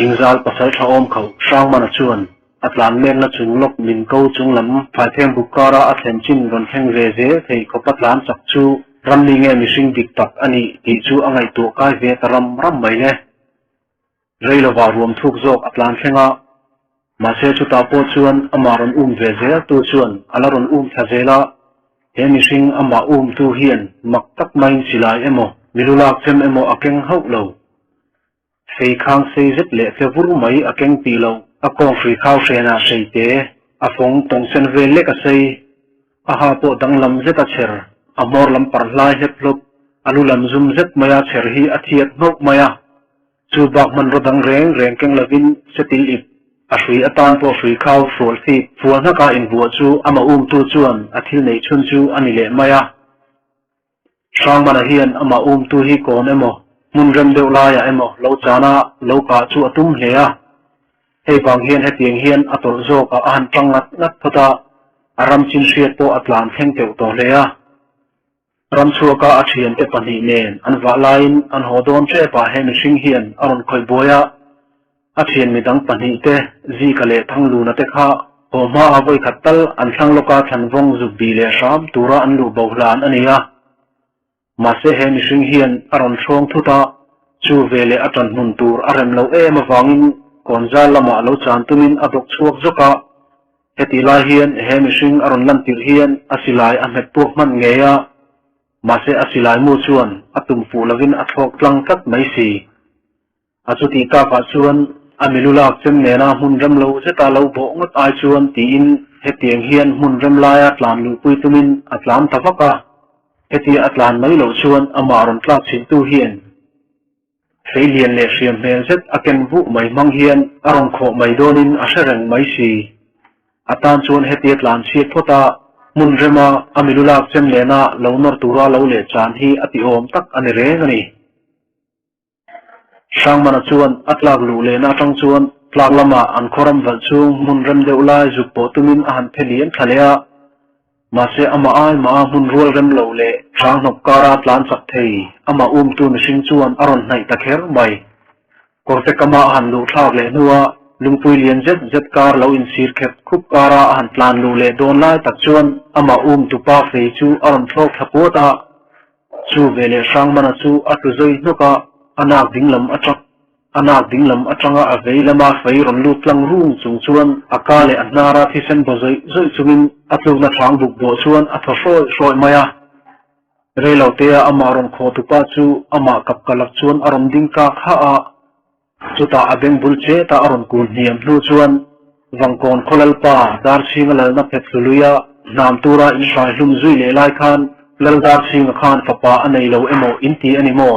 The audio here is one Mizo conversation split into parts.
Thingzal pasaltha awm khauh Hrangmana chuan a tlan mekna chung lawk min ko chung lam Phaitheng buk kara a thlen chin rawn thleng ve zel thei khawpa tlan chak chu rammi nge mihring dik tak a nih tih chu a ngaihtuah kai ve ta ram ram mai le. Rei lovah ruam thuk zawk a tlan thleng a, mahse chutah pawh chuan amah rawn um ve zel tu chuan a la rawn um thla zel a, he mihring amah um tu hian mak tak maiin silai emaw milu lak chem emaw a keng hauh lo. Fei khang sei zet leh tle vur mai a keng tih loh, a kawng hrui khau hrenah hrei te, a fawng tawng sen vel lek a sei, a ha pawh danglam zet a chher, a hmawr lam parh hlai hlep hlawp, a lu lam zum zet maia chher hi a thiat hnawk mai a. Chu bak hmanraw dang reng reng keng lovin setil ip a hrui atan pawh hrui khau hrual fip fual hnaka invuah chu amah umtu chuan a thil neih chhun chu a ni leh mai a. Hrangmana hian amah umtu hi kawn emaw hmun rem deuh laiah emaw lo chana lo kah chu a tum hle a. Hei vang hian hetiang hian a tawlh zawkah a han tang ngat ngat phawt a, a ram chin hriat pawh a tlan thleng teuh tawh hle a. Ramchhuaka a thiante pahnih nen an vah laiin an haw dawn tep ah he mihring hian a rawn khawih buai a, a thian midang pahnih te Zika leh Thangluna te kha haw hma a vawikhat tal an thlang lawka thlanvawng zuk bih leh hram tura an luh bo hlan a ni a. Mahse he mihring hian a rawn hrawng thut a, chu veleh a tan hmun tur a rem loh em avangin kawnzal lamah lo chan tumin a bawk chhuak zawk a, Hetih lai hian he mihring a rawn lan tirh hian a silai a hmet puak hman ngei a, mahse a silai mu chuan a tum fuh lovin a thlawk tlang tlat mai si. A chutih takah chuan a milu lak chem nena hmun rem lo zeta lo bawh ngawt ai chuan tiin hetiang hian hmun rem laia tlan luhpui tumin a tlan ta vak a, hetia a tlan mai loh chuan amah rawn tlak chhintu hian Fei lian leh hriam hmel zet a ken vuh mai hmang hian a rawn khawh mai dawnin a hre reng mai si. A tan chuan hetia tlan chhiat phawt a, hmun rema a milu lak chem nena lo nawr tura lo leh chan hi a tiawm tak a ni reng a ni. Hrangmana chuan a tlak luh lehna atang chuan tlak lama an khawram valh chung hmun rem deuh lai zuk pawh tumin a han phe liam thla leh a. Mahse amah ai mah a hmun rual rem lo leh hrang hnawp kara tlan chak thei, amah umtu mihring chuan a rawn hnaih ta kher mai. Kawrte kama a han luh thlak leh hnua lungpui lian zet zet kar lo insir khep khup kara a han tlan luh leh dawn lai tak chuan amah umtu pa fei chu a rawn thlawk thla puat a. Chu veleh Hrangmana chu a tlu zawi hnawk a, a nak dinglam atang. A nak dinglam atanga a vei lama fei rawn lut tlang rung chung chuan a ka leh a hnara thisen baw zawih zawih chungin a tlukna thlang buk bawh chuan a thaw hrawih hrawih mai a. Reilotea amah rawn khaw tupa chu amah kap ka lak chuan a rawn ding kak hah a, chutah a beng bul chet a a rawn kun hniam hnu chuan Vangkawn khaw lalpa Darchhinga lalna phet hluluia hnam tura inhrai hlum zui leh lai khan Lal Darchhinga khan fapa a nei lo emaw inti a ni maw?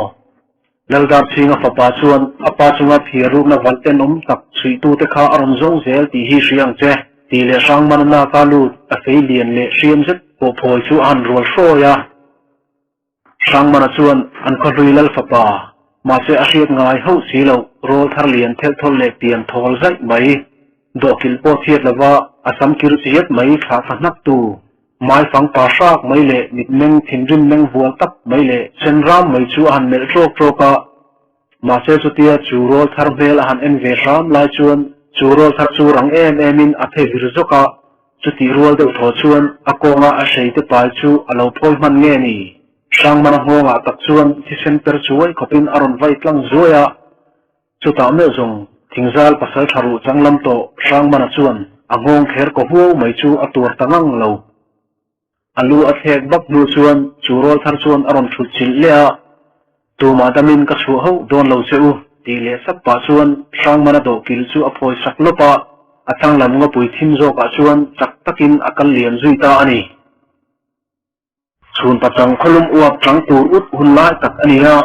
Laldarchhinga fapa chuan a pa chunga phir rukna val tenawm tak chhuihtute kha a rawn zawng zel tih hi hria ang che, tih leh Hrangmana naka lut a fei lian leh hriam zet pawh phawi chu a han rual hrawi a. Hrangmana chuan an khawhlui Lal fapa, mahse a hriat ngai hauh si loh rawl thar lian thelh thawlh leh pian thawl zaih mai, dawhkilh pawh chhiat lova a sam kir chiat mai thlah thla hnak tu, Maifang pa hrak mai leh mitmeng thinrim meng vual tak mai leh sen ram mai chu a han melh ṭawk ṭawk a. Mahse chutia chu rawl thar hmel a han en ve hram lai chuan chu rawl thar chu rang em emin a phe vir zawk a, chutih rual deuh thaw chuan a kawnga a hreite pai chu a lo phawi hman nge ni? Hrangmana nghawngah tak chuan thisen per chuai khawpin a rawn vai tlang zuai a. Chutah meuh zawng thingzal pasal tha ruh chang lam tawh Hrangmana chuan a nghawng kher kaw huau mai chu a tuar ta ngang lo. A lu a thlek bak hnu chuan chu rawl thar chuan a rawn thut chilh leh a, Tumah damin ka chhuah hauh dawn lo che u, tih leh sap pah chuan Hrangmana dawhkil chu a phawi sak lawp a, a thlang lam ngawpui thim zawkah chuan chak takin a kal liam zui ta a ni. Chhun pachang khawlum uap chang tur ut hun lai tak a ni a,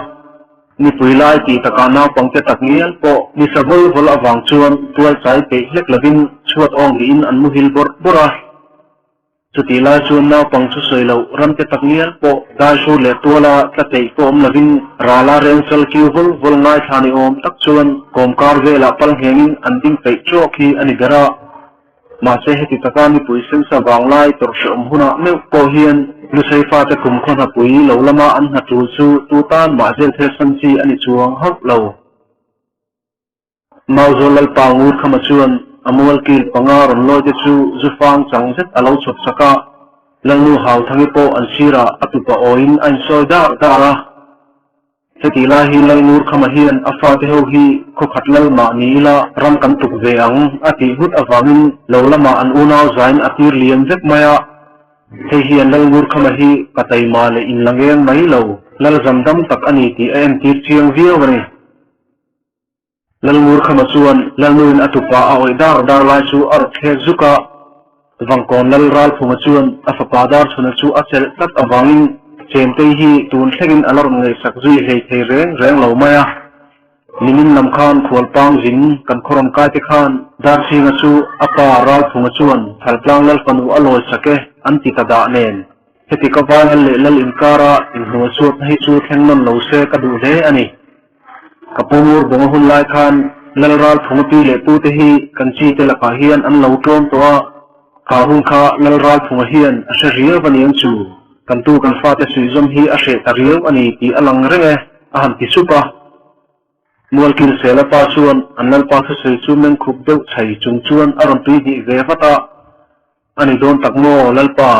nipui lai tih takah naupangte tak ngial pawh nisa vawl vawl avang chuan tual chai peih hlek lovin chhuat awng rihin an muhil bawrh bawrh a. Chutih lai chuan naupang chu sawi loh ramte tak ngial pawh dai hrur leh tuala tla peih pawh awm lovin rala rengchal kiu vawl vawl ngaithla ni awm tak chuan kawmkar velah pal nghengin an ding peih ṭawk hi a ni ber a. Mahse heti taka nipui sensa vanglai tawrhhrehawm hunah meuh pawh hian Lusei fate kumkhaw hnapui lo lama an hna tul chu tu tan mah zel thil san chi a ni chuang hauh lo. Mauzawl Lalpa Ngurkhama chuan a mualkil panga rawn lawi te chu zu fang chang zet a lo chhawp sak a, Lalnu Hauthangi pawh an sirah a tupa awiin a insawi dar dar a. Hetih lai hi Lal Ngurkhama hian a fate ho hi khawkhat lal mah ni ila ram kan tuk ve ang a tih nghut avangin lo lamah an unau zain a tir liam vek mai a. Hei hian Lal Ngurkhama hi ka taima leh inla ngeng mai lo, lal zam dam tak a ni tih a entir chiang viau a ni. Lalngurkhama chuan Lalnuin a tupa a awih dar dar lai chu a rawt thlek zuk a, Vangkawn Lal Ralphunga chuan a fapa Darchhuna chu a chelh tlat avangin Chemtei hi tun thlengin a la rawn ngaihsak zui hlei thei reng reng lo mai a. Nimin lam khan khualpang zin kan khawrawn kai te khan Darchhinga chu a pa Ralphunga chuan Thaltlang Lal fanu a lawi sak e an ti ta dah nen. Heti ka vai lal leh lal inkara inhnuai chhuatna hi chu thleng nawn lo se ka duh hle a ni. Ka pu ngur bawng a hun lai khan Lal Ral Phunga pi leh pu te hi kan chi te lakah hian an lo tlawm tawh a, kha hun kha Lal Ral Phunga hian a hre riau a ni ang chu, kan tu kan fate suihzawm hi a hreh ta riau a ni tih a lang reng e, a han ti sup a. Mualkil Sela pa chuan an Lalpa thusawi chu mengkhup deuh chhai chung chuan a rawn tui hnih ve vat a, A ni dawn tak maw Lalpa,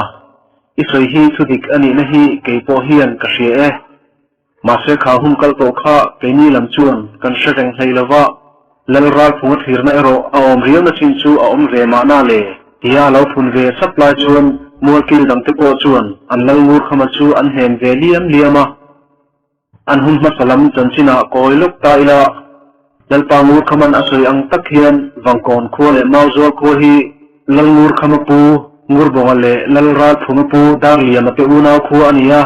i sawi hi thu dik a nihna hi kei pawh hian ka hria e. Mahse kha hun kal tawh kha keini lam chuan kan hre reng hlei lo va, Lal Ralphunga thlirna erawh a awm riauna chin chu a awm ve mahna le, tia a lo phun ve sap lai chuan mualkil dangte pawh chuan an Lal Ngurkhama chu an hnem ve liam liam a. An hun hmasa lam chanchinah kawi lawk ta ila, Lalpa Ngurkhaman a sawi ang tak hian Vangkawn khua leh Mauzawl khua hi Lal Ngurkhama pu Ngurbawnga leh Lal Ralphunga pu Darliama te unau khua a ni a.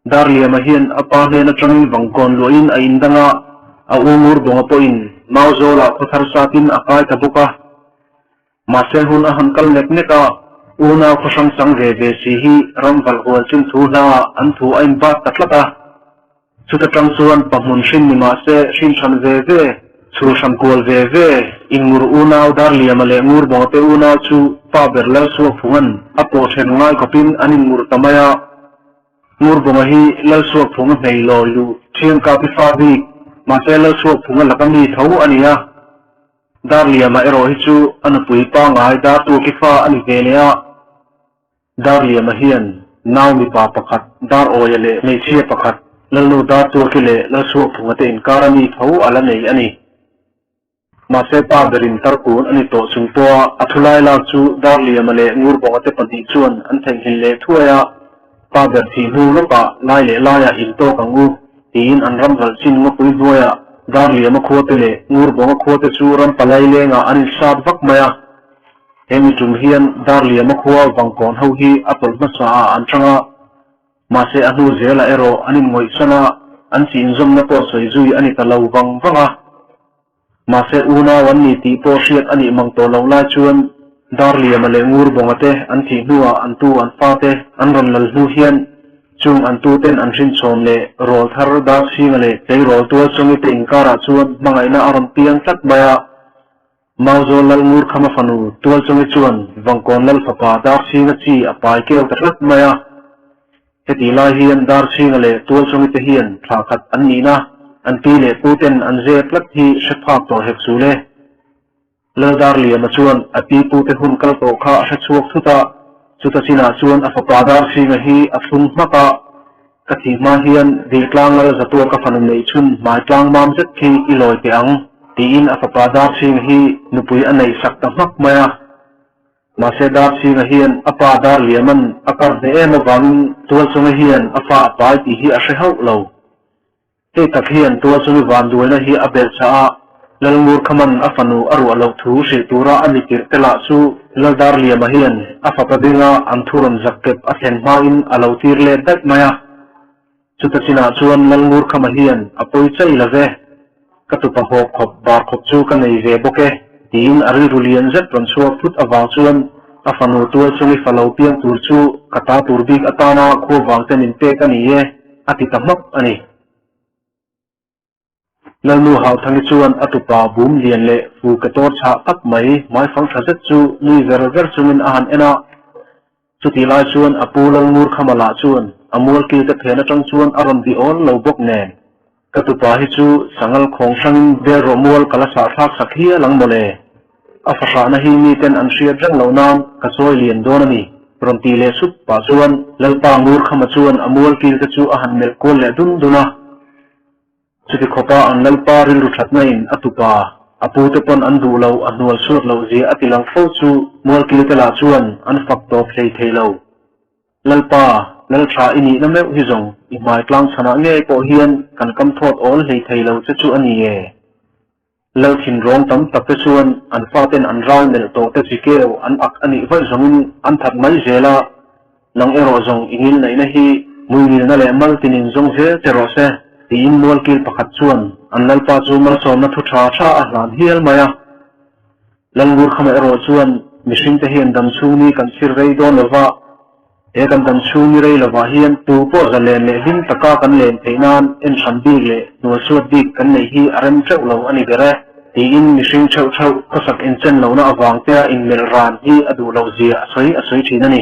Darliama hian a pa hnen atangin Vangkawn luahin a indang a, a u Ngurbawnga pawhin Mauzawlah khaw thar satin a kai ta bawk a. Mahse hun a han kal nek nek a, unau khaw hrang chang ve ve si hi ram valh hual chin thu hla ah an thu a inbat ta tlat a. Chuta tang chuan pa hmun hrin ni mahse hrin hran ve ve, chhul hran kual ve ve, inngur unau Darliama leh Ngurbawnga te unau chu pa ber Lalsuakphunga'n a pawh then ngai khawpin an inngur ta mai a. Ngurbawnga hi Lalsuakphunga hmei lawi luh thiangkapi fa bik, mahse Lalsuakphunga laka mi tho a ni a. Darliama erawh hi chu a nupui pangngai Dartuaki fa a ni ve leh a. Darliama hian nau mipa pakhat Darawia leh hmeichhia pakhat Lalnu Dartuaki leh Lalsuakphunga te inkar a mi tho a la nei a ni. Mahse pa berin tarkun a ni tawh chung pawha a thulai lak chu Darliama leh Ngurbawnga te pahnih chuan an theihnghilh leh thuai a. Pa ber thih hnu lawkah lai leh laiah intawk ang u, tiin an ram ralh chin ngawpui hnuaiah Darliama khuate leh Ngurbawnga khuate chu ram palai lengah an insat vak mai a. He mi tum hian Darliama khua Vangkawn ho hi a tawlh hmasa ah an tang a, mahse a hnu zelah erawh an inngawihsan a, an chi inzawmna pawh sawi zui a ni ta lo vang vang a. Mahse unau an ni tih pawh hriat a nih mang tawh loh lai chuan Darliama leh Ngurbawnga te an thih hnuah an tu an fate an rawn lal hnu hian chung an tu ten an hrinchhawn leh rawl thar Darchhinga leh tleirawl Tualchawngi te inkarah chuan hmangaihna a rawn piang tlat mai a. Mauzawl Lal Ngurkhama fanu Tualchawngi chuan Vangkawn Lal fapa Darchhinga chi a pai keu ta tlat mai a. Hetih lai hian Darchhinga leh Tualchawngi te hian thla khat an nihna, an pi leh pu ten an zep tlat hi hre phak tawh hek chu le. Laldarliama chuan a pi pu te hun kal tawh kha a hre chhuak thut a, chuta chinah chuan a fapa Darchhinga hi a thlung hmak a, Ka thih hma hian Diltlang lal Zatua ka fanu neih chhun hmai tlang mam zet khi i lawi teh ang, tiin a fapa Darchhinga hi nupui a neih sak ta hmak mai a. Mahse Darchhinga hian a pa Darliaman a kar hneh em avangin Tualchunga hian a fa a pai tih hi a hre hauh lo. Hei tak hian Tualchungi vanduaina hi a belh chah a, Lalngurkhaman a fanu a ruah loh thu hrilh tura a mi tirh te lah chu Lal Darliama hian a fapa dinga an thu rawn zak kep a thlen hmain a lo tir let daih mai a. Chuta chinah chuan Lalngurkhama hian a pawi chai lo ve, ka tupa hawk khawp bar khawp chu ka nei ve bawk e, tiin a rilru lian zet rawn chhuak thut avang chuan a fanu tual chungi fa lo piang tur chu ka ta tur bik atana khua vang te min pek a ni e, a ti ta hmak a ni. Lalnu Hauthangi chuan a tupa bum lian leh fu ke tawr chhah tak mai hmaifang tha zet chu nui ver ver chungin a han en a. Chutih lai chuan a pu Lalngurkhama lah chuan a mualkil te phen atang chuan a rawn bi awl lo bawk nen. Ka tupa hi chu sangal khawng hrangin bel rawh mual ka la sah thlak sak hial ang mawle. A fahrahna hi miten an hriat reng loh nan ka chawi lian dawn a ni, rawn ti leh sup pah chuan Lalpa Ngurkhama chuan a mual kil te chu a han melh kual leh dun dun a. Chuti khawpa an Lalpa rilru thatna in a tupa, a pu te pawn an duh loh a hnual suat loh zia a ti lang fo chu mual kil te lah chuan an fak tawp hlei thei lo. Lalpa, Laltha i nihna meuh hi zawng i hmai tlang chhanah ngei pawh hian kan kam thawt awl hlei thei lo che chu a ni e. Lal thinrawng tam tak te chuan an faten an ral melh tawh te chi keu an ak a nih vaih zawngin an that mai zel a, nang erawh zawng i ngilnaihna hi muingilna leh mal tinin zawng zel che rawh se, tiin mualkil pakhat chuan an Lalpa chu malsawmna thu tha tha a hlan hial mai a. Lalngurkhama erawh chuan mihringte hian dam chhung ni kan chhir rei dawn lova, he kan dam chhung ni rei lovah hian tu pawh zalen leh hlim taka kan len theih nan en hran bik leh hnualsuat bik kan neih hi a rem teuh lo a ni ber e, tiin mihring theuh theuh khawsak inchen lohna avang tea inmelh ran hi a duh loh zia a sawi a sawi thin a ni.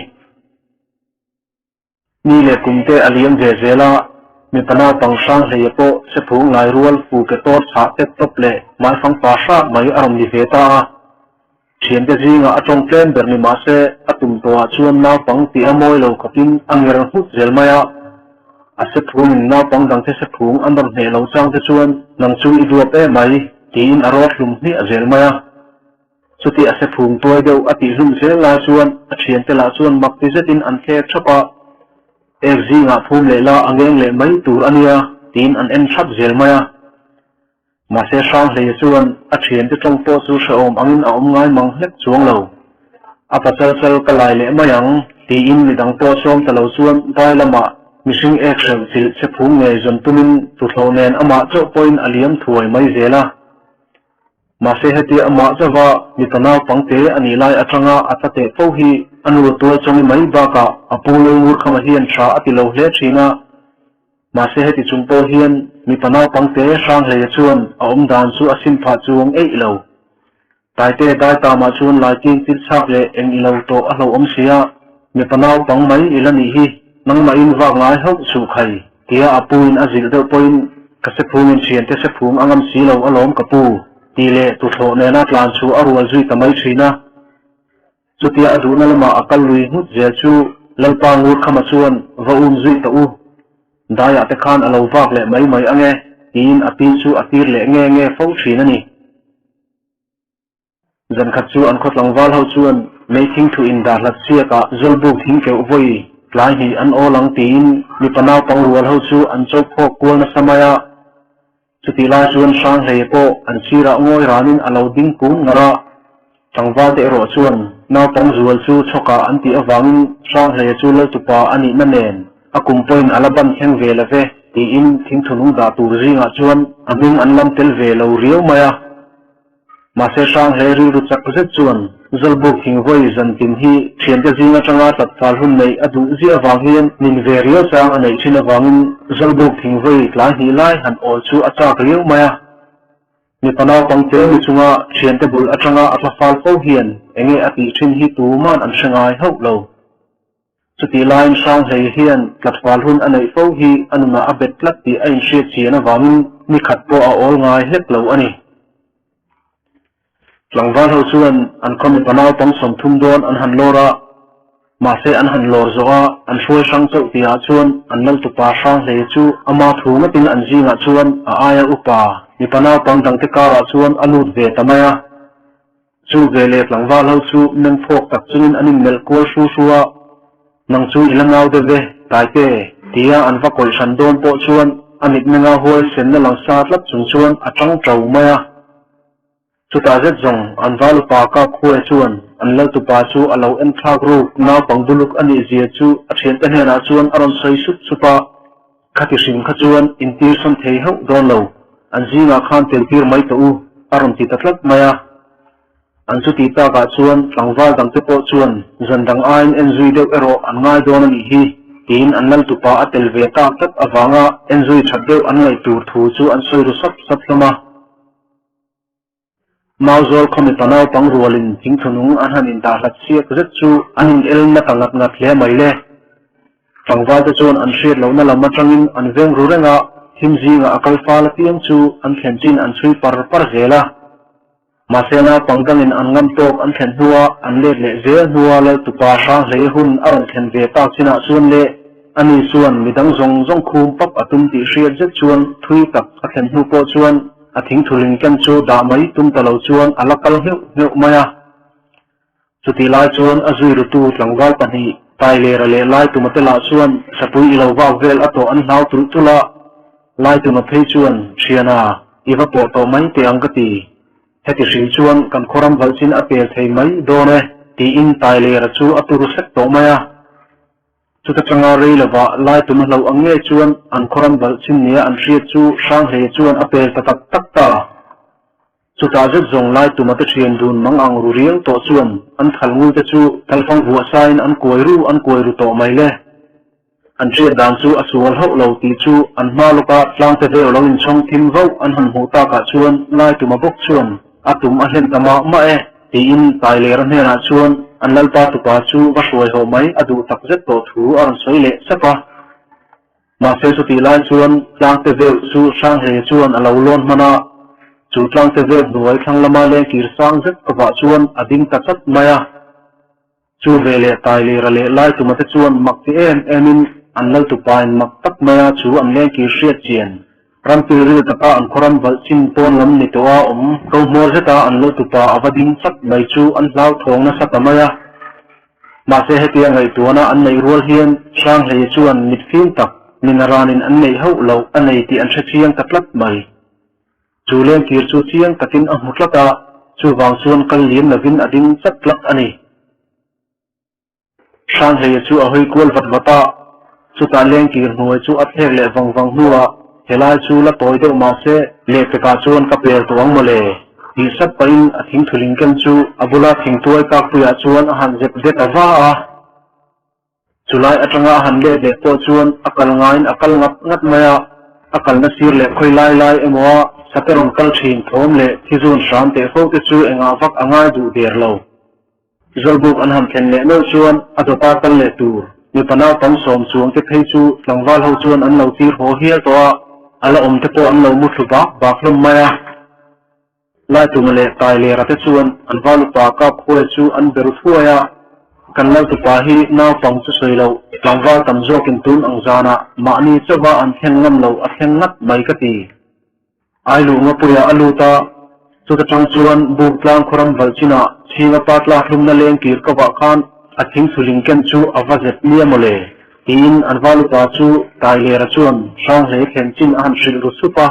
Ni leh kum te a liam ve zel a, mipa naupang hrang hleia pawh sephung lai rual fu ke tawr chhah tep tawp leh hmaifang pa hrah mai a rawn ni ve ta a. Thiante zingah a tawng tlem ber ni mah se a tum tawhah chuan naupang tih a mawi lo khawpin a nger nghut zel mai a. A sephungin naupang dangte sephung an rawn hneh lo chang te chuan nang chu i duap em mai tiin a rawt hlum hmiah zel mai a. Chuti a se phung tuai deuh a tih hlum zel lai chuan a thiante lah chuan mak ti zetin an thlek thap a, Ek zingah phum leh la a ngeng leh mai tur a nia tiin an en thap zel mai a. Mahse Hranghleia chuan a thiante tawng pawh chu hrehawm angin a awm ngai mang hlek chuang lo. A pachal chal ka lai leh mai ang tiin midang pawh sawm ta lo chuan dai lamah mihring ek hreuh chilh che phung ngei zawn tumin tuthlawh nen amah chauh pawhin a liam thuai mai zel a. Mahse hetia amah chauha mipa naupangte a nih lai atanga a tla teh fo hi a nu tual chawngi mai bakah a pu Lalngurkhama hian tha a ti lo hle thin a. Mahse heti chung pawh hian mipa naupangte Hranghleia chuan a awm dan chu a sim phah chuang eih lo. Taite daitamah chuan laiking thil chhak leh eng i lo tawh a hlauhawm si a, mipa naupang mai i la nih hi nangmahin vak ngai hauh suh khai. Tia a puin a zilh deuh pawhin, Ka sephungin thiante sephung a ngam si lo alawm ka pu, tih leh tuthlawh nena tlan chu a rual zui ta mai thin a. Chutia a duhna lamah a kal lui nghut zel chu Lalpa Ngurkhama chuan va um zui ta u, daiah te khan a lo vak leh mai mai ange, tiin a pi chu a tir leh nge nge fo thin a ni. Zankhat chu an khaw tlangval ho chuan meithing thu in dah hlat siakah Zawlbuk thing keuh vawi tlai hnih an awl ang tiin mipa naupang rual ho chu an cho phawk kual nasa mai a. Chutih lai chuan Hranghleia pawh an sirah ngawi ranin a lo ding kung ngar a. Tlangval te erawh chuan naupang zual chu chhawkah an tih avangin Hranghleia chu Laltupa a nihna nen a kum pawhin a la ban thleng ve lo ve tiin thingthunung dah tur zingah chuan a hming an lam tel ve lo riau mai a. Mahse Hranghleia rilru chak zet chuan Zawlbuk thingvawi zantin hi thiante zing atanga tlatfal hun neih a duh ziah avang hian nin ve riau chang a neih thin avangin Zawlbuk thingvawi tlai hnih lai han awl chu a chak riau mai a. Mipa naupang tel ni chunga thiante bul atanga a tlafal fo hian enge a tih thin hi tuman an hre ngai hauh lo. Chutih laiin Hranghleia hian tlatfal hun a neih fo hi a nunah a bet tlat tih a inhriat chian avangin ni khat pawh a awl ngai hlek lo a ni. Tlangval ho chuan an khaw mipa naupang 30 dawn an han lawr a, mahse an han lawr zawh a, an hruai hrang chauh tihah chuan an laltupa Hranghleia chu ama thu ngatin an zingah chuan a aia upa mipa naupang dangte karah chuan a lut ve ta mai a. Chu ve leh tlangval ho chu meng phawk tak chungin an inmelh kual hru hru a, Nang chu i la nau deuh e, Taite, tia an va kawih hran dawn pawh chuan a mitmenga huai senna lang sa tlat chung chuan a tang tau mai a. Chutah zet zawng an val upa kap khuai chuan an laltupa chu a lo en thlak ruk naupang buluk a nih zia chu a thiante hnenah chuan a rawn sawi sup sup a. Khati hrim kha chuan intir sawn thei hauh dawn lo, an zingah khan teltir mai tawh u, a rawn ti ta tlat mai a. An chuti takah chuan tlangval dangte pawh chuan zan dang aiin en zui deuh erawh an ngai dawn a nih hi, tiin an laltupa a tel ve tak tlat avanga en zui that deuh an ngaih tur thu chu an sawi ru sap sap hlawm a. Mauzawl khaw mipa naupang rualin thingthunung an han indah hlat siak zet chu an in el na ta ngat ngat hle mai le. Tlangvalte chuan an hriat lohna lam atangin an veng ru reng a. Thim zinga a kal fal apiang chu an thlen chin an chhui par par zel a. Mahse naupang dangin an ngam tawk an thlen hnua an let leh zel hnua Laltupa Hranghlei hun a rawn thlen ve tak chinah chuan leh ani chuan midang zawng zawng khum pap a tum tih hriat zet chuan thui tak a thlen hnu pawh chuan a thingthuling ken chu dah mai tum ta lo chuan a la kal ngheuh ngheuh mai a. Chutih lai chuan a zui rutu tlangval pahnih, Tailera leh Laituma te lah chuan sapui i lo vak vel a tawh an hlau tulh tulh a. Laituma phei chuan, Thiana, i va pawh tawh mai teh ang ka ti. Heti hrim chuan kan khawram valh chin a pel thei mai dawn e, tiin Tailera chu a tur sek tawh mai a. Chuta tanga rei lovah Laituma hlauh ang ngei chuan an khawram valh chin nia an hriat chu Hranghleia chuan a pel ta tak tak ta. Chutah zet zawng lai tumate thian dun mang ang ru riau tawh chuan an thal ngul te chu thalfang vuah sain an kuai ru an kuai ru tawh mai le. An hriat dan chu a sual hauh lo tih chu an hma lawka tlangte veu lo inchhawng thim vauh an han hmuh takah chuan lai tuma bawk chuan a tum a hlen ta mah mah e tiin Tailera hnenah chuan an lalpa tupa chu va hruai haw mai a duh tak zet tawh thu a rawn sawi leh sap a. Mahse chutih lai chuan tlangte veuh chu Hranghlei chuan a lo lawn hman a, chu tlangte veuh hnuai thlang lama leng kir sang zet kovah chuan a ding ta chat mai a. Chu ve leh Tailira leh Laituma te chuan mak ti em emin an laltupain mak tak mai a chu an leng kir hriat chian. Rampilril taka an khawram valh chin pawn lam ni tawh a awm ko hmawr zeta an laltupa a va ding chat mai chu an hlauthawng nasa ta mai a. Mahse hetia ngaihtuahna an neih rual hian Hranghleia chuan mit fim tak min ranin an neih hauh loh a nei tih an hre chiang ta tlat mai. Chu lengkir chu chiang takin a hmu tlat a, chuvang chuan kal liam lovin a ding chat tlat a ni. Hranghleia chu a hawi kual vat vat a, chutah lengkir hnuai chu a thlek leh vang vang hnuah helai chu la tawi deuh mahse lehpekah chuan ka pel tawh ang mawle. Tih sap pahin a thingthuling ken chu a bula thingtuai kakpuiah chuan a han zep det a va a. Chulai atanga a han let leh pawh chuan a kal ngaiin a kal ngat ngat mai a, a kalna sir leh khawi lai lai emaw a sate rawn kal thin thawm leh thizun hram teh fo te chu engah vak a ngai duh der lo. Zawlbuk an han thlen leh meuh chuan a dawta kal leh tur mipa naupang sawm chuang te phei chu tlangval ho chuan an lo tir haw hial tawh a, a la awm te pawh an lo mu thlu bak bak hlawm mai a. Laituma leh Tailera te chuan an valupa kap huai chu an be ru thuai a, Kan laltupa hi naupang chu sawi loh, tlangval tam zawkin tun ang zanah mahni chauha an thleng ngam lo a thleng ngat mai ka ti. Ailuh ngapuiah a lut a, chuta tang chuan buk tlang khawram valh chinah chhinga pa tlak hlumna leng kir ka vah khan a thingthuling ken chu a va zet nia maw le, tiin an valupa chu Tailera chuan Hranghlei thlen chin a han hrilh ru sup a.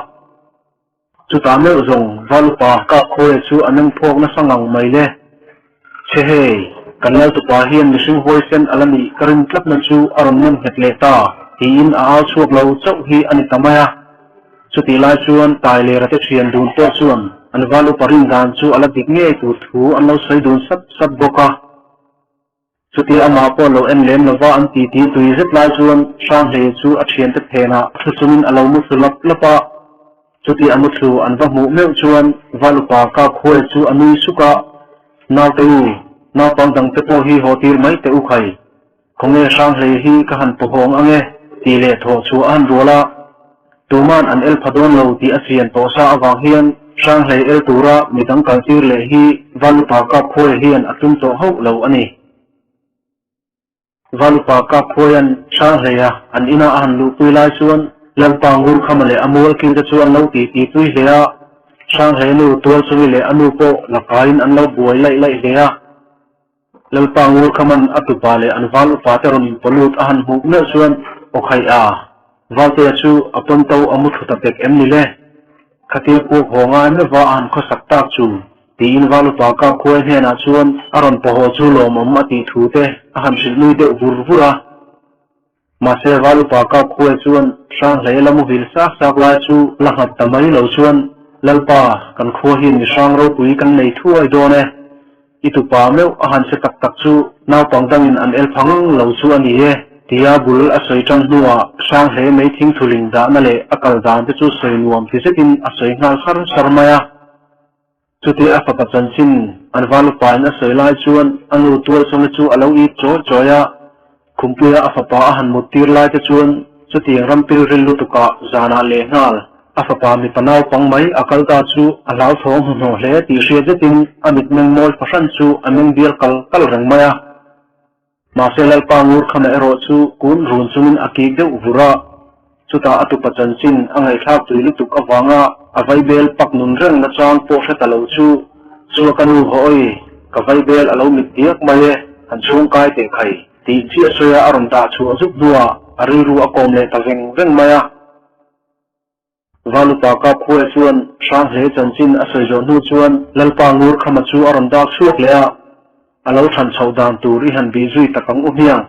Chutah meuh zawng valupa Kapkhawia chu a meng phawk nasa ngang mai le. Chhe hei, kan laltupa hian mihring huaisen a la nih ka rin tlatna chu a rawn nem nghet leh ta, tiin a au chhuak lo chauh hi a ni ta mai a. Chutih lai chuan Tailera te thian dun pawh chuan an val upa rin dan chu a la dik ngei tur thu an lo sawi dun sap sap bawk a. Chutia amah pawh lo en lem lova an titi tui zet lai chuan Hranghlei chu a thiante phenah thu chungin a lo mu thlu lap lap a. Chutia a mu thlu an va hmuh meuh chuan Val upa Kap Huai chu a nui suk a, Naute u, naupang dangte pawh hi haw tir mai teh u khai. Khawnge Hranghlei hi ka han pawhawng ang e, tih leh thawh chhuah a han rual a. Tuman an el pha dawn lo tih a chian tawh sa avang hian Hranghlei el tura midang kaltir leh hi Valupa Kapkhuaia hian a tum tawh hauh lo a ni. Valupa Kapkhuaia'n Hranghleia an ina a han luhpui lai chuan Lalpa Ngurkhama leh a mualkil te chu an lo titi tui hle a, Hranghlei nu Tualchungi leh a nu pawh la kaiin an lo buai laih laih hle a. Lalpa Ngurkhaman a tupa leh an val upa te rawn inpawlut a han hmuh meuh chuan aw khaih a, Valtea chu a pawnto a mu thlu ta pek em ni le? Khatia kuak haw ngai meuhva a han khawsak tak chu tiin val upa Kapkhuai hnenah chuan a rawn pawhaw chu lawmawm a tih thu te a han hrilh nui deuh vur vur a. Mahse val upa Kapkhuai chuan Hranghlei la muhil sak sak lai chu la nghat ta mai lo chuan, Lalpa, kan khua hian mi hrang ropui kan nei thuai dawn e. I tupa meuh a han che tak tak chu naupang dangin an el phang lo chu a ni e, tia bul a sawi tan hnuah Hranghlei mai thingthuling dahna leh a kal dan te chu sawi nuam ti zetin a sawi nghal sar sar mai a. Chutia a fapa chanchin an val upain a sawi lai chuan a nu Tualchawngi chu a lo ip chawi chawi a, Khumpuia a fapa a han mut tir lai te chuan Chutiang ram pilril lutukah zanah lehnghal a fapa mipa naupang mai a kal ta chu a hlauthawng hnuhnawh hle tih hriat zetin a mitmeng mawi fahran chu a meng bial kal kal reng mai a. Mahse Lalpa ngur khama erawh chu kun run chungin a kik deuh vur a, chutah a tupa chanchin a ngaihthlak tui lutuk avanga a vaibel pak nun reng na chang pawh hre ta lo chu, Chua ka nu hawi, ka vaibel a lo mit diak mai e, han chhung kai teh khai. Tih chiah sawi a a rawn dah chhuah zuk hnuah a rilru a kawm leh ta veng veng mai a. Valupa Kapkhuaia chuan Hranghle chanchin a sawi zawh hnu chuan Lalpa Ngurkhama chu a rawn dak chhuak leh a, a lo thlan chhoh dan tur i han bih zui tak ang u hmiang.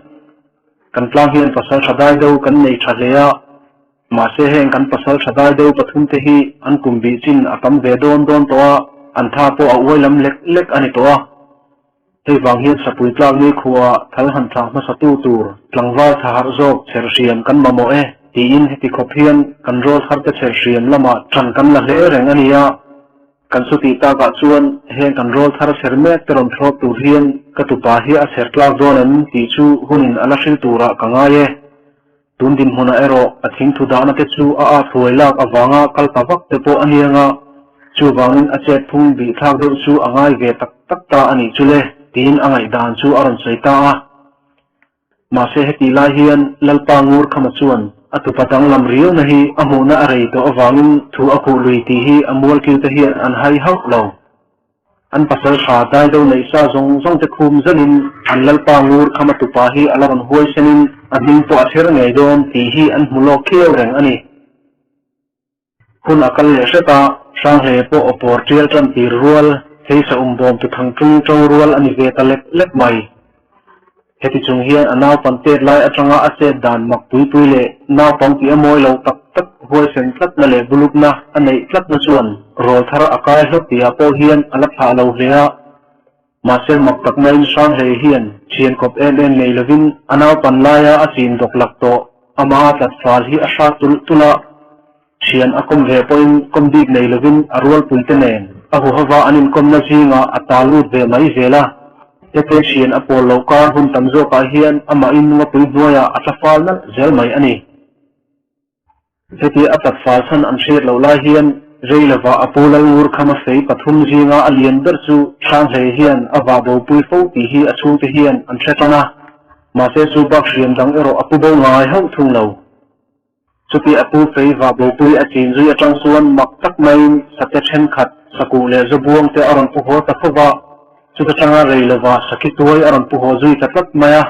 Kan tlang hian pasal tha dai deuh kan nei tha hle a, mahse heng kan pasal tha dai deuh pathum te hi an kum bih chin a tam ve dawn dawn tawh a, an tha pawh a uai lam lek lek a ni tawh a. Hei vang hian sapui tlak ni khuaa thal han thlah hmasatu tur tlangval tha harh zawk chher hriam kan mamawh e tiin heti khawp hian kan rawl tharte chher hriam lamah ṭan kan la hle reng a ni a. Kan chutih takah chuan heng kan rawl thar chher mek te rawn thlawp tur hian ka tupa hi a chher tlak dawn em tih chu hunin a la hril turah ka ngai e. Tun dinhmunah erawh a thingthu dahna te chu a at huai lak avanga kal ta vak te pawh a niang a, chuvangin a chet phung bih thlak deuh chu a ngai ve tak tak ta a nih chu le, tiin a ngaihdan chu a rawn sawi ta a. Mahse hetih lai hian Lalpa Ngur Khama chuan a tupa danglam riauna hi a hmuhna a rei tawh avangin thu a khuh lui tih hi a mualkil te hian an hai hauh lo. An pasal tha dai do neih sa zawng zawng te khum zalin an Lalpa ngur khama tupa hi a la rawn huai senin a hming pawh a chher ngei dawn tih hi an hmu lawk khiau reng a ni. Hun a kal leh hret a, Hranghle pawh aw pawr tial tan tir rual, theisa um bawm tu thang tung to rual a ni ve ta lek lek mai. Heti chung hian a naupan tet lai atanga a chet dan mak pui pui leh naupang tih a mawi lo tak tak huaisen tlatna leh bulukna a neih tlatna chuan rawl thar a kai hlawt tihah pawh hian a la thlah lo hle a. Mahse mak tak maiin Hranghlei hian thian kawp em em nei lovin a naupan laia a chin dawk lak tawh amaha tlat fal hi a hrat tulh tulh a. Thian a kawm ve pawhin kawm bik nei lovin a rualpuite nen a huhova an inkawmna zingah a ta lut ve mai zel a. Hete thian a pawl loh kar hun tam zawkah hian amahin ngawpui hnuaiah a tla fal nalh zel mai a ni. Heti a tlat fal chhan an hriat loh lai hian rei lovah a pu Lalngurkhama fei pathum zinga a lian ber chu Hranghlei hian a vah bopui fo tih hi a chhungte hian an hre tan a. Mahse chu bak hriam dang erawh a pu bo ngai hauh thung lo. Chuti a pu fei vah bopui a chin zui atang chuan mak tak maiin sate thenkhat sakuh leh zawbuang te a rawn pu haw ta fo va, chuta tanga rei lova sakhi tuai a rawn pu haw zui ta tlat mai a.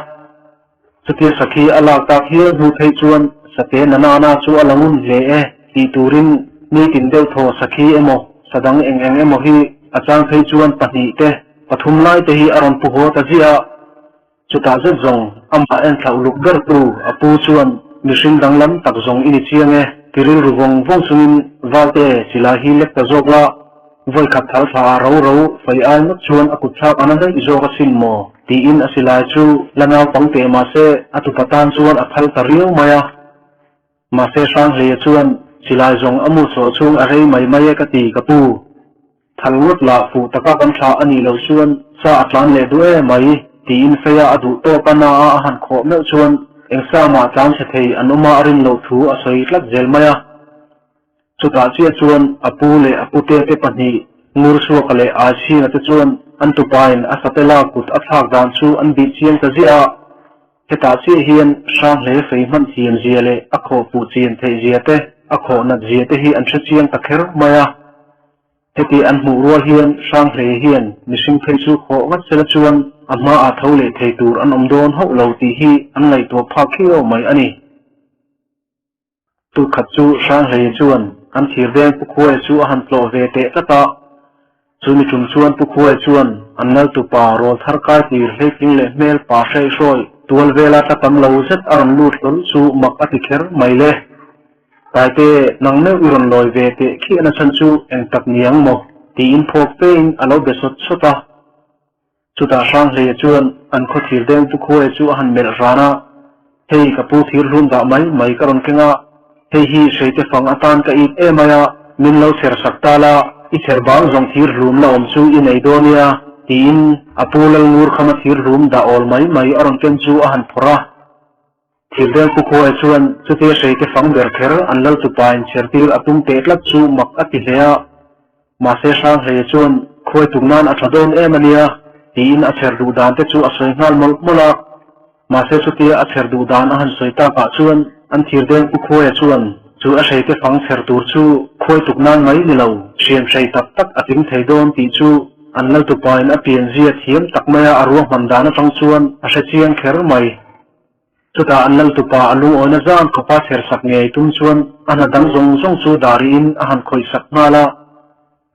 Chutia sakhi a lak tak hial hnu phei chuan sate na nana chu a la ngun hle e tih turin nitin deuh thaw sakhi emaw sadang eng eng emaw hi a chang phei chuan pahnih te pathum lai te hi a rawn pu haw ta ziah a. Chutah zet zawng amah en thlauh luk bertu a pu chuan mihring danglam tak zawng i ni chiang e, ti rilru vawng vawng chungin Valte silai hi lek ta zawk la, vawikhat thal thla ah ro ro fei ai ngawt chuan a kut thlak a na daih zawk asin maw? tiin a silai chu la naupang teh mahse a tupa tan chuan a phal ta riau mai a. Mahse Hranghleia chuan silai zawng a mu chhuah chhung a rei mai mai e ka ti ka pu. Thal ngawt lah fuh taka kan thlah a nih loh chuan sa a tlan leh duh e mai tiin feia a duh tawk a na a a han khawh meuh chuan eng sa mah tlan chhe thei an awm a a rin loh thu a sawi tlat zel mai a. Chutah chiah chuan a pu leh a pute te pahnih Ngursuaka leh Aichhinga te chuan an tupain a satela kut a thlak dan chu an bih chiang ta ziah a. Hetah chiah hian Hranghle fei hman thiam zia leh a khawh fuh chian theih zia te, a khawh nat zia te hi an hre chiang ta kher mai a. Heti an hmuh rual hian Hranghle hian mihring phei chu khawh ngat sela chuan a hmaah tho leh thei tur an awm dawn hauh lo tih hi an ngaihtuah phak khiau mai a ni. Tukhat chu Hranghlei chuan an thir veng Pu Khuaia chu a han tlawh ve teh tlat a. Chu mi tum chuan Pu Khuaia chuan an lal tupa rawl thar kai tir hleitling leh hmel pa hreih hrawi tual vela tla tam lo zet a rawn lut hlawl chu mak a ti kher mai le. Taite, nang meuh i rawn lawi ve teh khiahna chhan chu eng tak ni ang maw? tiin phawk fein a lo be sawt sawt a. Chutah Hranghleia chuan an khaw thir deng Pu Khuaia chu a han melh ran a, Hei ka pu thir hlum dah mai mai ka rawn keng a, hei hi hreite fang atan ka it em mai a, min lo chher sak ta la, i chher bang zawng thir hlum la awm chu i nei dawn nia, tiin a pu Lalngur khama thir hlum dah awl mai mai a rawn ken chu a han phawrh a. Thirdeng Pu Khuaia chuan chutia hreite fang ber kher an lal tupa in chhertir a tum teh tlat chu mak a ti hle a. Mahse Hranghleia chuan khuai tuk nan a tha dawn em a nia tiin a chher duh dan te chu a sawi nghal mawlh mawlh a. Mahse chutia a chher duh dan a han sawi takah chuan an thirdeng Pu Khuaia chuan chu a hreite fang chher tur chu khuai tuk nan mai ni lo, hriam hrei tak tak a tling thei dawn tih chu an lal tupain a pianzia thiam tak maia a ruahman dan atang chuan a hre chiang kher mai. Chutah an lal tupa a lungawina zan khawpa chher sak ngei tum chuan a hna dang zawng zawng chu dariin a han khawih sak nghal a.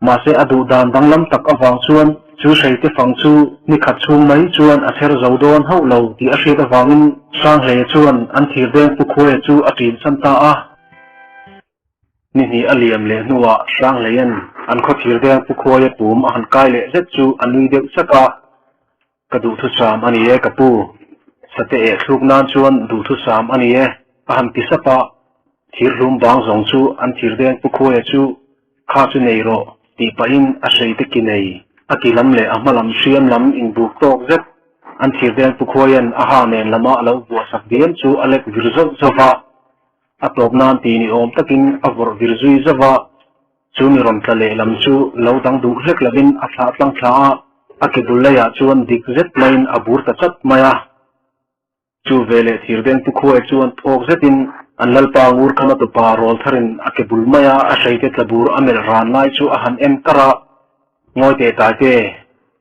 Mahse a duh dan danglam tak avang chuan chu hreite fang chu ni khat chhung mai chuan a chher zo dawn hauh lo tih a hriat avangin Hranghleia chuan an thirdeng Pu Khuaia chu a ṭin san ta a. Ni hnih a liam leh hnuah Hranghleia'n an khaw thirdeng Pu Khuaia pum a han kai leh zet chu a nui deuh sak a. Ka duhthusam a ni e ka pu, sate eh thluk nan chuan duhthusam a ni e, a han ti sap a. Thir hlum bang zawng chu an thir deng pu Khuaia chu kha chu nei rawh tih pahin a hreite ki nei a ki lam leh a hma lam hriam lam inbuk tawk zet an thir deng pu Khuaia'n a ha nen lama a lo vuah sak diam chu a lek vir zauh zauh va. A tawp nan ti ni awm takin a vawrh vir zui zauh va. Chu mi rawn tla leh lam chu lo dang duh hlek lovin a thlah tlang thla a, a ke bul leiah chuan dik zet maiin a bur ta chat mai a. Chu veleh thirdeng pu khuai chuan phawk zetin an lalpa ngur khama tupa rawl tharin a ke bul maia a hreite tla bur a melh ran lai chu a han en kar a, Ngawi teh tai te,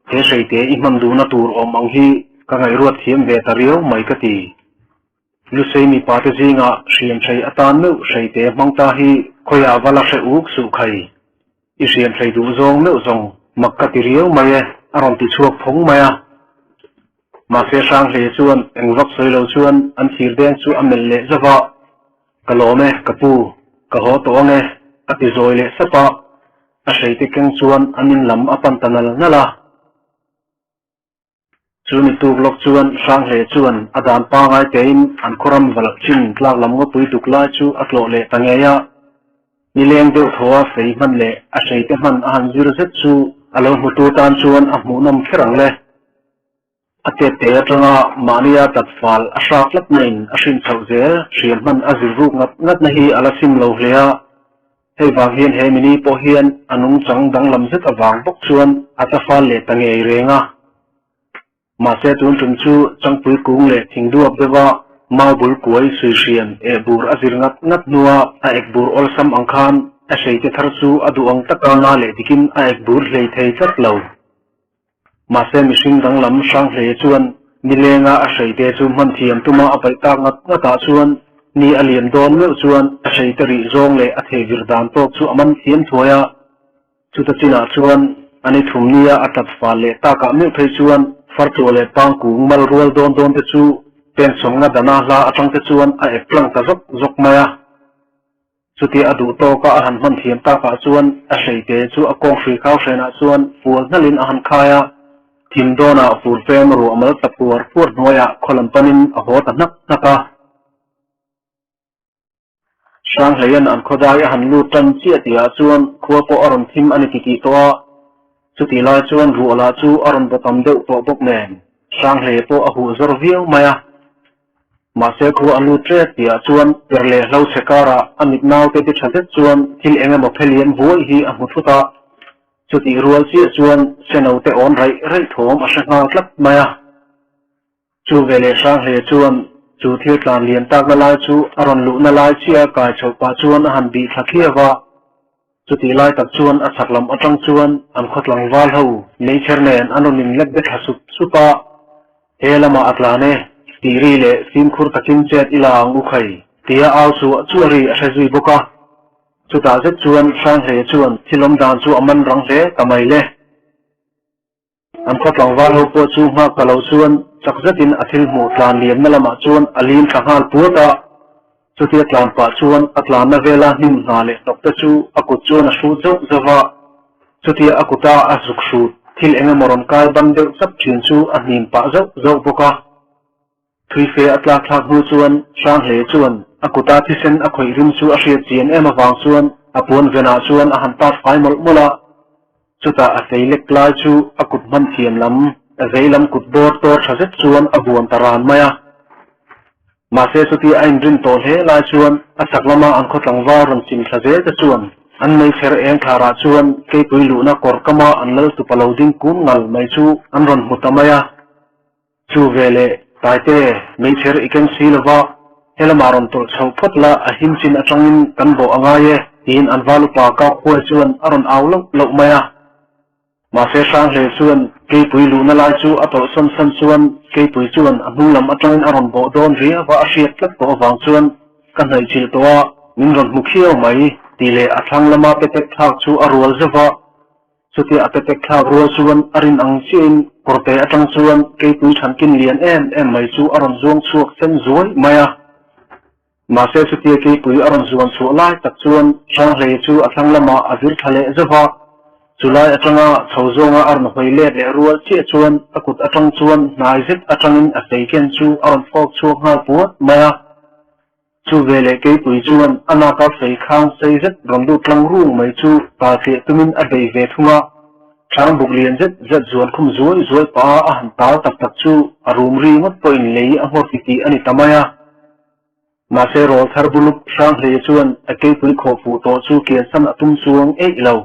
he hreite i hman duhna tur awm ang hi ka ngaihruat thiam ve ta riau mai ka ti. Lusei mipa te zingah hriamhrei atan meuh hreite hmang ta hi khawiah va la hre uk suh khai. I hriamhrei duh zawng meuh zawng mak ka ti riau mai e, a rawn ti chhuak phawng mai a. Mahse Hranghlei chuan eng vak sawi lo chuan an thir deng chu a melh leh zauh a, Ka lawm e, ka pu, ka haw tawh ang e, a ti zawi leh sap a. A hreite keng chuan an in lam a pan ta nal nal a. Chu ni tuk lawk chuan Hranghle chuan a dan pangai tein an khawram valh chin tlak lam ngawpui duk lai chu a tlawh leh ta ngei a. Nileng deuh thaw a fei hman leh a hreite hman a han zir zet chu a lo hmutu tan chuan a hmuhnawm kher ang le. A tet te atanga mahnia tat fal a hrak tlat nain a hrin chhoh zel hriam hman a zir ruk ngat ngatna hi a la sim lo hle a. Hei vang hian he mini pawh hian a nungchang danglam zet avang bawk chuan a tafal leh ta ngei reng a. Mahse tun tum chu changpui kung leh thing duap deuha mau bul kuai sui hriam eh bur a zir ngat ngat hnua a ek bur awlsam ang khan a hreite thar chu a duh ang taka na leh dikin a ek bur hlei thei tlat lo. Mahse mihring danglam hrang hle chuan nilenga a hreite chu hman thiam tuma a paih tak ngat ngatah chuan ni a liam dawn meuh chuan a hreite rih zawng leh a thei vir dan tawk chu a man thiam thuai a. Chuta chinah chuan a ni thum nia a tat fal leh takah meuh phei chuan fartuah leh pangkung mal rual dawn dawn te chu pensawmnga dana hla atang te chuan a ep tlang ta zawk zawk mai a. Chutia a duh tawka a han hman thiam takah chuan a hreite chu a kawnghrui khau hrenah chuan fual hnalhin a han khai a, thim dawnah fur fem ruah mal ta puar puar hnuaiah khaw lam panin a haw ta hnak hnak a. Hranghleia'n an khawdai a han lut tan chiah tihah chuan khua pawh a rawn thim a ni titih tawh a, chutih lai chuan ruah lah chu a rawn bawtam deuh tawh bawk nen Hranghleia pawh a huh zawr viau mai a. Mahse khua a lut ṭek tihah chuan per leh hlo chhe karah a mit naute ti ṭha zet chuan thil eng emaw phelian buai hi a hmu thut a. Chutih rual chiah chuan senote awn raih raih thawm a hre nghal tlat mai a. Chu veleh Hranghle chuan chu thil tlan lian takna lai chu a rawn luhna lai chiah a kai chhoh pah chuan a han bih thla thliau a. Chutih lai tak chuan a chhak lam atang chuan an khaw tlangval ho meichher nen an rawn inlek be thla sup sup a, He lamah a tlan e, tih ri leh fimkhur takin chet i la ang u khai, tia au chu chu ri a hre zui bawk a. Chutah zet chuan Hranghleia chuan thil awm dan chu a man rang hle ta mai le. An khaw tlangval ho pawh chu nghak ta lo chuan chak zetin a thil hmuh tlan liamna lamah chuan a lim thla nghal puat a. Chutia tlan pah chuan a tlanna vela hnim hna leh hnawk te chu a kut chuan a hrut zauh zauh a. Chutia a kuta a zuk hrut thil eng emaw rawn kai ban deuh chap thin chu a hnim pah zauh zauh bawk a. Thuife a tlak thlak hnu chuan Hranghle chuan a kuta thisen a khawih rim chu a hriat chian em avang chuan a puan venah chuan a han tat fai mawlh mawlh a. Chutah a fei lek lai chu a kut hman thiam lam, a vei lam kut bawr tawr tha zet chuan a vuan ta ran mai a. Mahse chutia a inrin tawh hle lai chuan a chak lama an khaw tlangval rawn chim thla zel te chuan an meichher eng thlarah chuan keipui luhna kawr kama an lal tupa lo ding kun ngal mai chu an rawn hmu ta mai a. Chu veleh Taite meichher i keng si lova helamah rawn tawlh chhoh phawt la a him chin atangin kan bawh a ngai e tiin an val upa Kaphuai chuan a rawn au loh loh mai a. Mahse Hranghlei chuan keipui luhna lai chu a tawlh sawn san chuan keipui chuan a hnung lam atangin a rawn bawh dawn riau a, a hriat tlat tawh avang chuan ka hnaih chilh tawh a, min rawn hmu khiau mai tih leh a thlang lama petek thlak chu a rual zeuh va. Chutia a petek thlak rual chuan a rin ang chiahin kawrte atang chuan keipui thankin lian em em mai chu a rawn zuang chhuak sen zuai mai a. Mahse chutia keipui a rawn zuan chhuah lai tak chuan Hranghlei chu a thlang lamah a vir thla leh zauh a, chulai atanga chho zawnga a rawn hawi let leh rual chiah chuan a kut atang chuan hnai zet atangin a fei ken chu a rawn fawk chhuak nghal puat mai a. Chu veleh keipui chuan a naka fei khang sei zet rawn lut tlang rung mai chu taltliah tumin a bei ve thung a, Hrang buk lian zet zet zuan khum zuai zuai pah a a han tal tak tak chu a rum ri ngawt pawhin lei a nghawr titih a ni ta mai a. Mahse rawl thar bulup Hranghlei chuan a keipui khawh fuh tawh chu kiansan a tum chuang eih lo.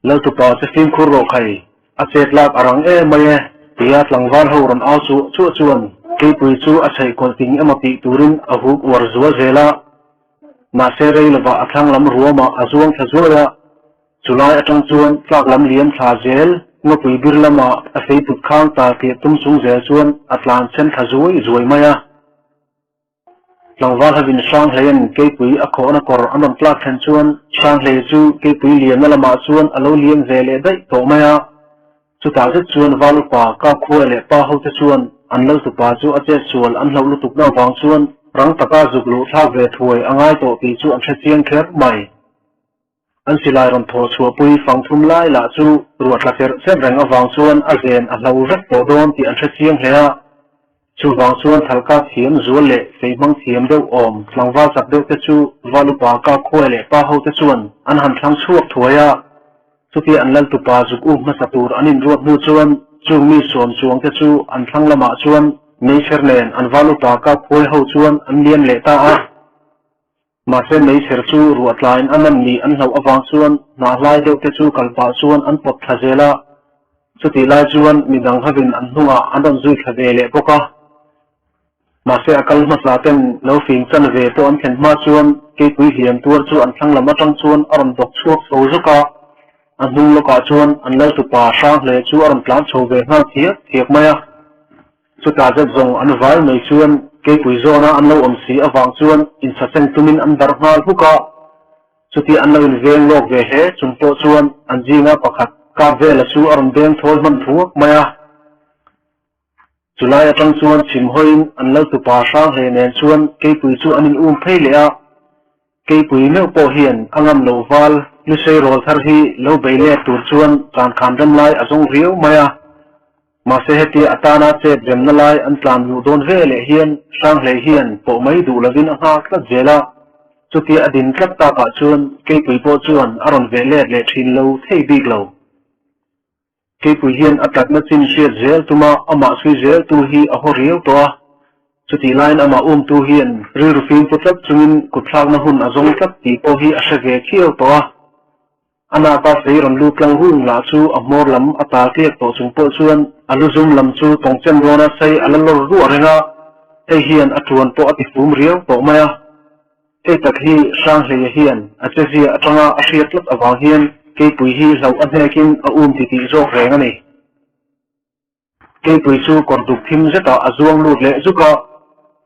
Laltupa che fimkhur rawh khai, a chet lak a rang em mai e, tia tlangval ho rawn au chuah chuah chuan keipui chu a chheih kawlh ting emaw tih turin a huk uar zual zel a. Mahse rei lovah a thlang lam ruamah a zuang thla zuai a, chulai atang chuan tlak lam liam thla zel ngawpui bir lamah a feiput khang tal tih tum chung zel chuan a tlan chhen thla zuai zuai mai a. Tlangval hovin Hranghleia'n keipui a khawhna kawr an rawn tlak thlen chuan Hranghlei chu keipui liamna lamah chuan a lo liam ve leh daih tawh mai a. Chutah zet chuan Val upa Kapkhuai leh pa hote chuan an laltupa chu a chet sual an hlauh lutukna avang chuan rang taka zuk luh thlak ve thuai a ngai tawh tih chu an hre chiang kher mai. An silai rawn thawh chhuahpui fang thum lai lah chu ruah tla cherh cherh reng avang chuan a zen a hlo vek tawh dawn tih an hre chiang hle a. Chuvang chuan thalka thiam zual leh fei hmang thiam deuh awm tlangval chak deuh te chu Val upa Kapkhuai leh pa hote chuan an han thlang chhuak thuai a. Chutia an laltupa zuk um hmasa tur an inruat hnu chuan chung mi suam chuang te chu an thlang lamah chuan meichher nen an Val upa Kapkhuai ho chuan an liam leh ta a. Mahse meichher chu ruah tlaiin a nam nih an hlauh avang chuan hnah hlai deuh te chu kal pah chuan an pawt thla zel a, chutih lai chuan midang hovin an hnungah an rawn zui thla ve leh bawk a. Mahse a kal hmasa ten lo fing chan ve pawh an thlen hma chuan keipui hliam tuar chu an thlang lam atang chuan a rawn bawk chhuak chho zawk a, a hnung lawkah chuan an laltupa Hranghle chu a rawn tlan chho ve nghal thiak thiak mai a. Chutah zet zawng an vai mai chuan keipui zawna an lo awm si avang chuan insaseng tumin an darh nghal huk a. Chutia an lo inveng lawk ve hle chung pawh chuan an zinga pakhat kap vela chu a rawn beng thawl hman thuak mai a. Chulai atang chuan chhim hawiin an laltupa Hranghlei nen chuan keipui chu an in um phei leh a. Keipui meuh pawh hian a ngam loh val Lusei rawl thar hi lo bei let tur chuan tlankhan rem lai a zawng riau mai a. Mahse hetia a tana chet remna lai an tlan luh dawn ve leh hian Hranghlei hian pawh mai duh lovin a nghak tlat zel a. Chutia a din tlat takah chuan Keipui pawh chuan a rawn veh let leh thin lo thei bik lo. Keipui hian a tlatna chin hriat zel tuma amah chhui zeltu hi a haw riau tawh a, chutih laiin amah umtu hian rilru fim pu tlat chungin kutthlakna hun a zawng tlat tih pawh hi a hre ve khiau tawh a. A naka fei rawn lut tlang rung lah chu a hmawr lam a tal tliak tawh chung pawh chuan a lu zum lam chu tawngchen rawna sei a la lawr ruah reng a, hei hian a tuan pawh a ti fum riau tawh mai a. Hei tak hi Hranghleia hian a chezia atanga a hriat tlat avang hian keipui hi hlauh a hnekin a um titih zawk reng a ni. Keipui chu kawr duk thim zetah a zuang lut leh zuk a,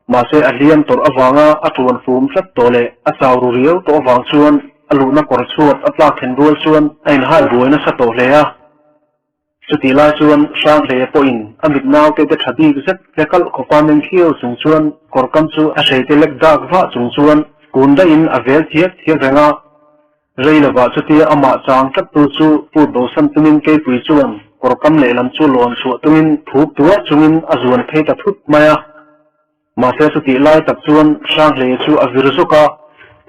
mahse a hliam tawrh avanga a tuan fum tlat tawh leh a chau ru riau tawh avang chuan a luhna kawr chhuat a tlak thlen rual chuan a inhai buai nasa tawh hle a. Chutih lai chuan Hranghleia pawhin a mit naute te tha bik zet hle kalh khawpa meng khiau chung chuan kawrkam chu a hreite lek dak vah chung chuan kun daihin a vel thiak thiak reng a. Rei lovah chutia amah chang tlattu chu put bosan tumin keipui chuan kawrkam lehlam chu lawn chhuah tumin thup tuar chungin a zuan phei ta thut mai a. Mahse chutih lai tak chuan Hranghleia chu a vir zawk a,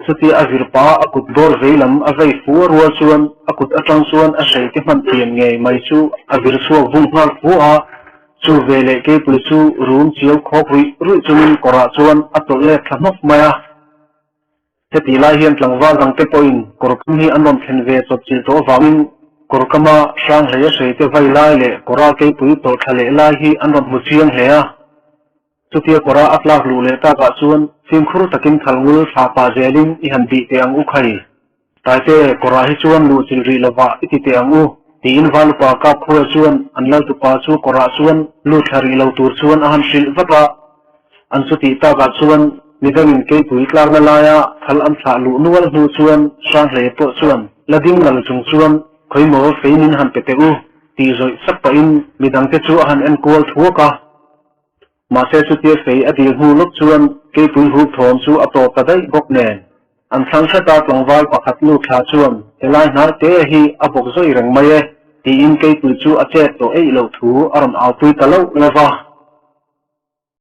chutia a vir pah a kut bawr vei lam a vei fu a rual chuan a kut atang chuan a hreite hman thiam ngei mai chu a vir chhuak vung nghal fu a. Chu veleh keipui chu rum chiau khawk ruih ruih chungin kawrah chuan a tawlh let thla hnawk mai a. Hetih lai hian tlangval dangte pawhin kawr kam hi an rawn thlen ve chawp chilh tawh avangin kawr kama Hranghleia hreite vai lai leh kawra keipui tawlh thla leh lai hi an rawn hmu chiang hle a. Chutia kawra a tlak luh leh takah chuan fimkhur takin thalngul thla pah zelin i han bih teh ang u khai. Taite, kawrah hi chuan luh chilh rih lovah i ti teh ang u, tiin Valupa Kapkhuia chuan an laltupa chu kawrah chuan lut thla rih lo tur chuan a han hrilh vat a. An chutih takah chuan midangin keipui tlakna laia thal an thlah luh nual hnu chuan Hranghleia pawh chuan la ding nal chung chuan Khawimaw fei min han pe teh u, tih zawih sak pahin midangte chu a han enkual thuak a. Mahse chutia fei a dil hnu lawk chuan keipui hup thawm chu a tawp ta daih bawk nen. An thlang hreta tlangval pakhat nu thla chuan helai hnar te hi a bawk zawih reng mai e tiin keipui chu a chet tawh eih loh thu a rawn aupui ta loh lo va.